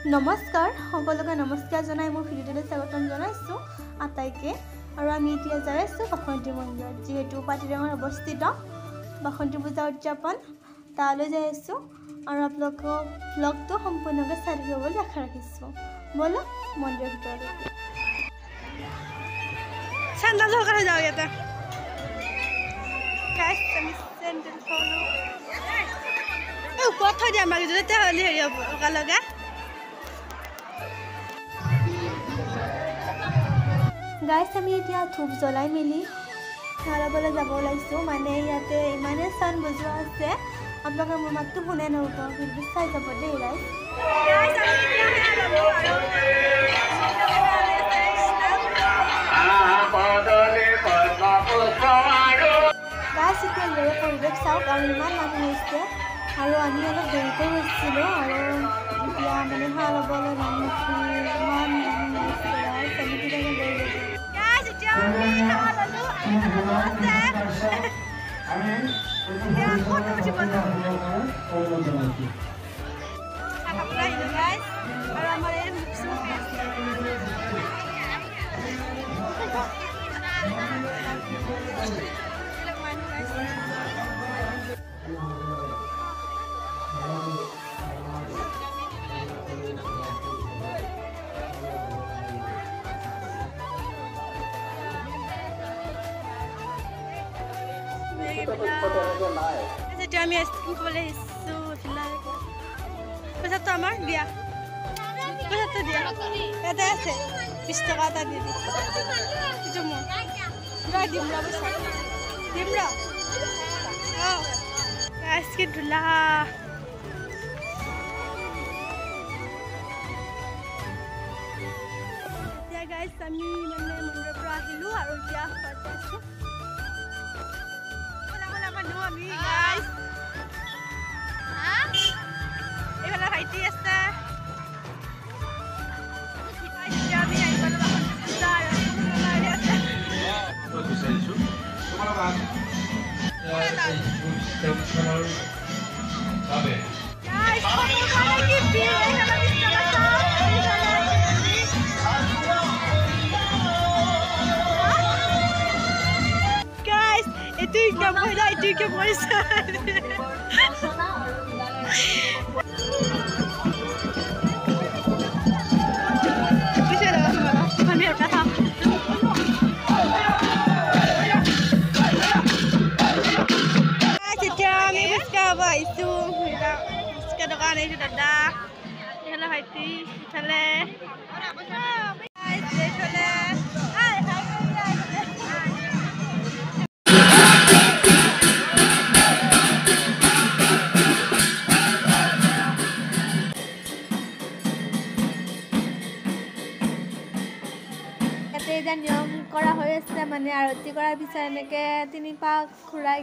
নমস্কাৰ সকলোকে নমস্কাৰ জনাই মোৰ ভিডিঅ'টোলৈ স্বাগতম জনাইছোঁ আটাইকে। আৰু আমি এতিয়া যাই আছোঁ বাসন্তী মন্দিৰত, যিহেতু পাতিডাঙত অৱস্থিত বাসন্তী পূজা উদযাপন, তালৈ যাই আছোঁ। আৰু আপোনালোকক ব্লগটো সম্পূৰ্ণকৈ চাই থাকিব বুলি আশা ৰাখিছোঁ। ব'লক মন্দিৰৰ ভিতৰলৈ। চেণ্ডেল সহকাৰে যাওঁ ইয়াতে। আমি চেণ্ডেল থলোঁ এই ওপৰত থৈ দিয়া আমাক, তেতিয়াহ'লে হেৰি হ'ব একেলগে। গাইছ, আমি এতিয়া ধূপ জ্বলাই মেলি সেৱা ল'বলৈ যাব ওলাইছোঁ। মানে ইয়াতে ইমানেই চাউণ্ড বজোৱা আছে, আপোনালোকে মোৰ মাতটো শুনে নহ'ব, কিন্তু চাই যাব দেই গাইছ। গাইছ, এতিয়া ইয়াৰে পৰিৱেশ চাওক, আৰু ইমান মানুহ হৈছে। আৰু আমি অলপ দেৰিকৈ গৈছিলোঁ, আৰু এতিয়া মানে সেৱা ল'বলৈ মানুহখিনি ইমান মানুহ হৈছে। গাইছ, আমি কিবাকে লৈ ল'লোঁ। গাইছ, এতিয়া আমি সেৱা ল'লোঁ আৰু আছে এতিয়া ফটো উঠিব যাওঁ। চাহ খাবলৈ আহিলোঁ গাইছ, আৰু আমাৰ এই মুখ চুখ আছে। এইবিলাক মানুহ আহিছে। এতিয়া আমি আইচক্ৰীম খাবলৈ আহিছোঁ। পইচাটো আমাৰ দিয়া, পইচাটো দিয়া, ইয়াতে আছে 20 টকা এটা দি দি। এইটো মোৰ ৰ, দিম ৰ, পইচা দিম ৰ। অঁ, আইচক্ৰীম ধূলা। এতিয়া গাইছ, আমি মানে মন্দিৰৰ পৰা আহিলোঁ আৰু এতিয়া ঘৰত আছোঁ। মানুহ আমি গাইছ, এইফালে ভাইটি আছে। এতিয়া আমি আহি পালোঁ বাসন্তী পূজা আৰু আছে। বিচাৰিছোঁ তোমালোক বাবে। গাইছ, ফটোৰ কাৰণে কি ভিৰ! এইফালে বিছনা চাওক, এইফালে। গাইছ, এইটো ইনকাম কৰিলা, এইটো ইনকাম কৰিছে। পিছে আমি এটা খাম। এতিয়া আমি ফুচকা খাব আহিছোঁ। ফুচকা দোকান আহিছোঁ। দাদা এইফালে, ভাইটি ইফালে, এইফালে। ইয়াতে এতিয়া নিয়ম কৰা হৈ আছে, মানে আৰতি কৰাৰ পিছত এনেকৈ তিনি পাক ঘূৰাই।